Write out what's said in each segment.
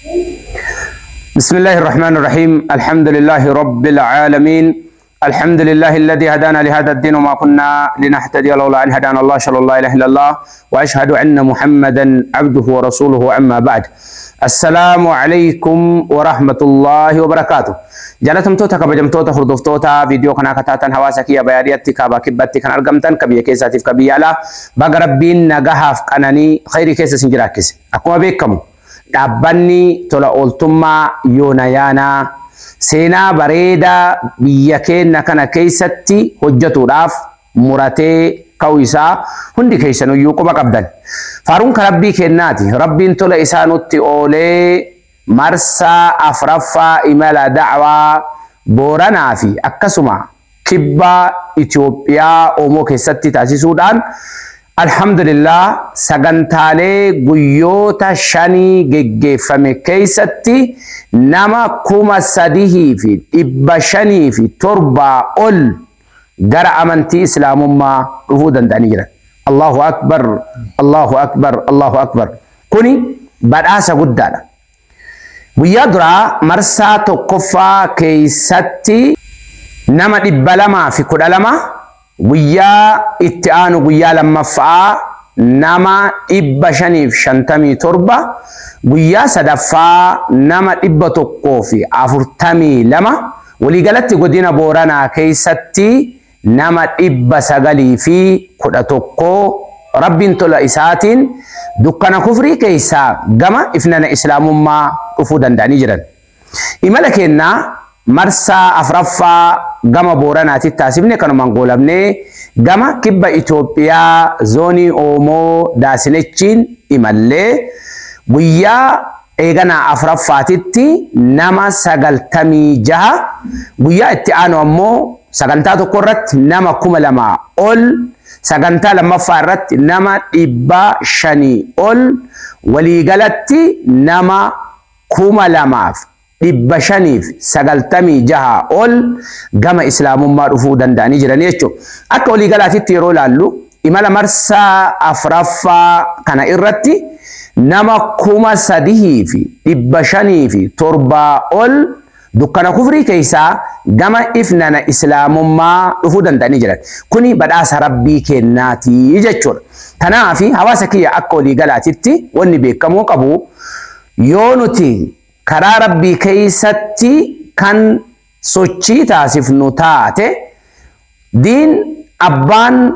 بسم الله الرحمن الرحيم. الحمد لله رب العالمين. الحمد لله الذي هدانا لهذا الدين وما كنا لنهتدي لولا أن هدانا الله. أشهد أن لا إله إلا الله وأشهد أن محمدا عبده ورسوله. أما بعد، السلام عليكم ورحمة الله وبركاته. Jaalatamtoota, kabajamtoota hordoftoota viidiyoo kanaa kataatan, hawaasa kiyya bayaadiyatti, kaabaa kibbatti kan argamtan, ka biyya keessaatiif ka biyya alaa, baga Rabbiin nagahaaf qananii khayrii keessa isin jiraachise. Akkuma beekamu, dhaabbanni tola ooltummaa Yoona Yaanaa seenaa bareedaa biyya keenya kana keessatti hojjetuudhaaf muratee ka'uu isaa hundi keessanuyyuu quba qabdan. Faaruun kan Rabbii kennaati. Rabbiin tola isaa nutti oolee marsaa afraffaa imala da'waa Booranaa fi akkasuma kibba Itoophiyaa Oomoo keessatti taasisuudhaan, alhamdulillah, sagantaalee guyyoota 5 geggeeffame keessatti nama 3,507 ol gara amantii Islaamummaa dhufuu danda'anii jiran. Allahu akbar, Allahu akbar, Allahu akbar. Kuni badhaasa guddaadha. Guyyaa duraa marsaa tokkoffaa keessatti nama 212, guyyaa itti aanu guyyaa lammaffaa nama 557, guyyaa sadaffaa nama 142, waliigalatti godina Booranaa keessatti nama 911 Rabbiin tola isaatiin dukkana kufrii keessaa gama ifnana Islaamummaa dhufuu danda'anii jiran. Imala kennaa marsaa afraffaa gama Booranaatti taasifne kanumaan goolabnee gama kibba Itoophiyaa zoonii Oomoo Daasinechiin imallee guyyaa eeganaa afraffaatitti nama 96, guyyaa itti aanu ammoo sagantaa tokko irratti nama 2,000 ol, sagantaa lammaffaa irratti nama 500 ol, waliigalatti nama 2,596 ol gama Islaamummaa dhufuu danda'anii jiran jechuudha. Akka waliigalaatitti yeroo ilaallu, imala marsaa afraffaa kana irratti nama 3,507 ol dukkana kufrii keessaa gama ifnana Islaamummaa dhufuu danda'anii jiran. Kuni badhaasa Rabbii kennaatii jechuudha. Kanaaf hawaasa kiyya, akka waliigalaatitti wanni beekamuu qabu, yoo nuti karaa Rabbii keessatti kan sochii taasifnu taate, diin abbaan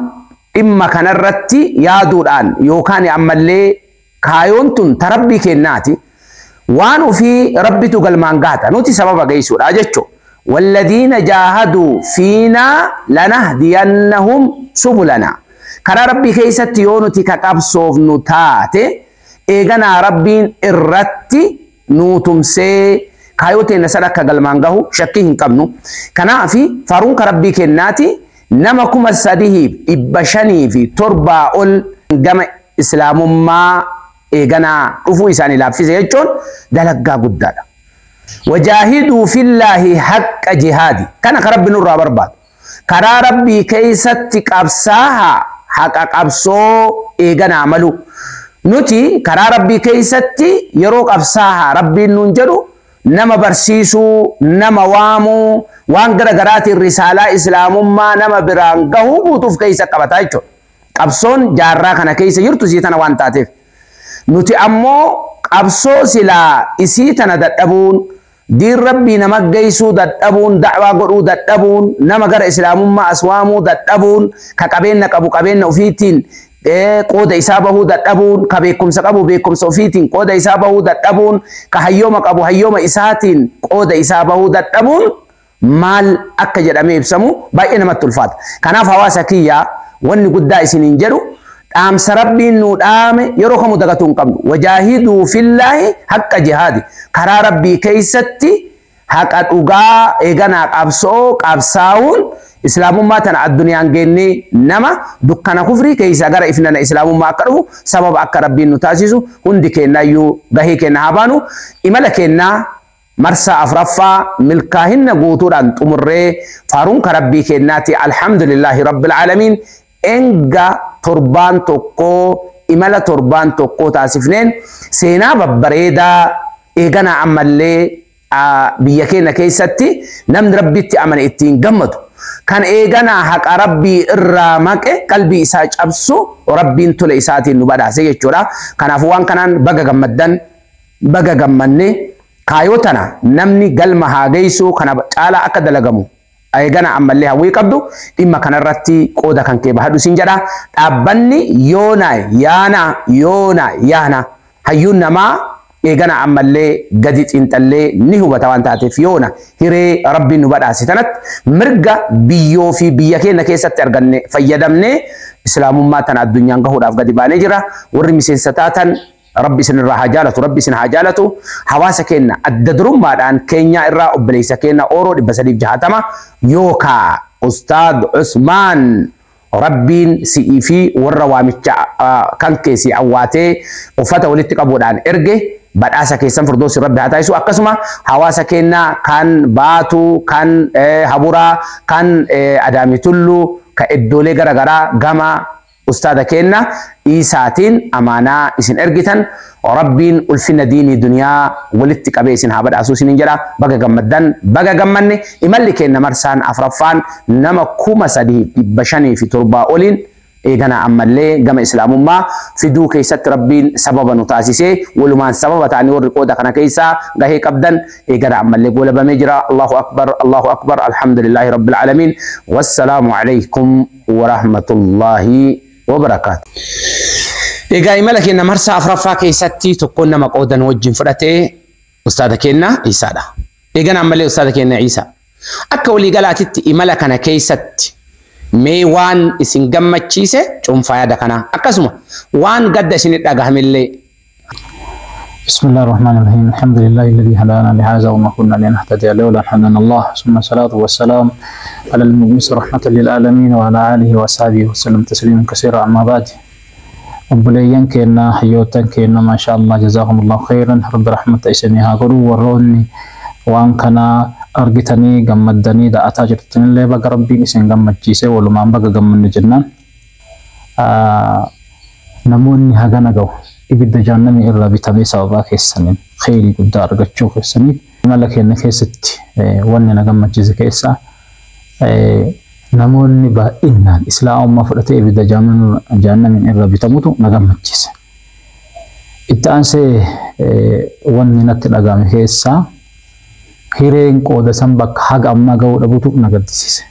dhimma kanarratti yaaduudhaan yookaan ammallee kaayoon tun ta Rabbii kennaati. Waan ofii Rabbitu galmaan gaata, nuti sababa geessuudha jechuudha. والذين جاهدوا فينا لنهدينهم سبلنا. Karaa Rabbii keessatti yoo nuti ka qabsoofnu taate, eeganaa Rabbiin irratti nuu tumsee kaayoo teenya sana akka galmaan gahu shakkii hin qabnu. Kanaaf faaruun ka Rabbii kennaati, nama 3,507 ol gama Islaamummaa eeganaa dhufuu isaanii laaffise jechuun dalaggaa guddaadha. وجاهدوا في الله حق جهاده. Kana ka Rabbi nurraa barbaadu. Karaa Rabbii keessatti qabsaaha, haqa qabsoo eeganaa malu. Nuti karaa Rabbii keessatti yeroo qabsaaha Rabbiin nuun jedhu, nama barsiisuu, nama waamuu, waan gara garaatiin risaalaa Islaamummaa nama biraan gahuu guutuuf keessa qabataa jechuudha. Qabsoon jaarraa kana keessa jirtu isii tana waan taateef. Nuti ammoo qabsoo silaa isii tana dadhabuun, diin Rabbii nama geessuu dadhabuun, da'waa godhuu dadhabuun, nama gara Islaamummaa as waamuu dadhabuun, ka qabeenya qabu qabeenya ofiitiin qooda isaa bahuu dadhabuun, ka beekumsa qabu beekumsa ofiitiin qooda isaa bahuu dadhabuun, ka hayyooma qabu hayyooma isaatiin qooda isaa bahuu dadhabuun maal akka jedhamee ibsamu baay'ee namatti ulfaata. Kanaaf hawaasa kiyyaa, wanni guddaa isiniin jedhu, dhaamsa Rabbiin nuu dhaame yeroo kamuu dagatuu hin qabnu. وجاهدوا في الله حق جهاده. Karaa Rabbii keessatti haqa dhugaa eeganaa qabsoo qabsaa'uun Islaamummaa tana addunyaan geennee nama dukkana kufrii keessaa gara ifnana Islaamummaa akka dhufu sababa akka Rabbiin nu taasisu hundi keenyayyuu gahee keenya haa baanu. Imala keenyaa marsaa afraffaa milkaahinna guutuudhaan xumurree faaruun ka Rabbii kennaati. الحمد لله رب العالمين. Enga torbaan tokkoo imala torbaan tokkoo taasifneen seenaa babbareedaa Eeganaa ammallee biyya keenya keessatti namni rabbitti amane ittiin gammadu. Kan eeganaa haqa rabbii irraa maqe qalbii isaa cabsu rabbiin tola isaatiin nu badhaase jechuudha. Kanaafuu waan kanaan baga gammaddan, baga gammanne. Kaayoo tana namni galma haa geessu, kana caalaa akka dalagamu eegana ammallee hawwii qabdu dhimma kanarratti qooda kan kee bahadhu siin jedha. Dhaabbanni yoona yaana yoona yaana hayyuun namaa eegana ammallee gadi xiinxallee ni hubata waan taateef yoona hiree rabbiin nu badhaase tanatti mirga biyyoo fi biyya keenya keessatti arganne fayyadamnee islaamummaa tana addunyaan gahuudhaaf gadi baanee jira. Warri miseensa taatan rabbi isin irraa haa jaalatu, rabbi isin haa jaalatu. Hawaasa keenya adda durummaadhaan keenyaa irraa obboleessa keenya Ooroo 360 yookaa Ustaad Usmaan rabbiin si'ii fi warra waamicha kan keessi awwaatee uffata walitti qabuudhaan erge badhaasa keessan firdoosi rabbi haa taasisu. Akkasuma hawaasa keenya kan Baatu, kan Haburaa, kan Adaami Tulluu, kan iddoolee garaagaraa gama ustaada keenya Isaatiin amaanaa isin ergitan rabbiin ulfina diinii duniyaa walitti qabee isin haa badhaasuu isiniin jedha. Baga gammaddan, baga gammanne. Imalli keenya marsaan afraffaan nama 3507 oliin eegana ammallee gama islaamummaa fiduu keessatti rabbiin sababa nu taasisee walumaan sababa ta'anii warri qooda kana keessaa gahee qabdan eegana ammallee goolabamee jira. Allahu akbar, Allahu akbar, alhamdulillahi rabbil aalamiin. Wassalaamu alaykum warahmatullahi wabarakaatu. Egaa imala keenya marsaa afraffaa keessatti tokkoon nama qoodan wajjin fudhatee ustaada keenya Isaadha. Eegana ammallee ustaada keenya Isaa. Akka waliigalaatitti imala kana keessatti mee waan isin gammachiise cuunfaa yaada kanaa, akkasuma waan gadda isin dhagahamillee. بسم الله الرحمن الرحيم. الحمد لله الذي هدانا لهذا وما كنا لنهتدي لولا أن هدانا الله، ثم الصلاة والسلام على المبعوث رحمة للعالمين وعلى آله وأصحابه وسلم تسليما كثيرا. أما بعد، obboleeyyan keenya, hayyoottan keenya, ما شاء الله، جزاهم الله خيرا. Rabbi rahmata isinii haa godhu. Warroonni waan kana argitanii gammaddanii da'ataa jirtanillee baga rabbiin isin gammachiise, walumaan baga gammanne jennaan. Namoonni hagana gahu ibidda jahannamii irraa bitamee sababaa keessaniin kheyrii guddaa argachuu keessaniif. Imala keenya keessatti wanni na gammachiise keessaa namoonni baay'inaan islaamummaa fudhatee ibidda jahannamiin irraa bitamutu na gammachiise. Itti aansee wanni natti dhagahame keessaa hireen qooda san bakka haga ammaa gahuu dhabutu na gaddisiise.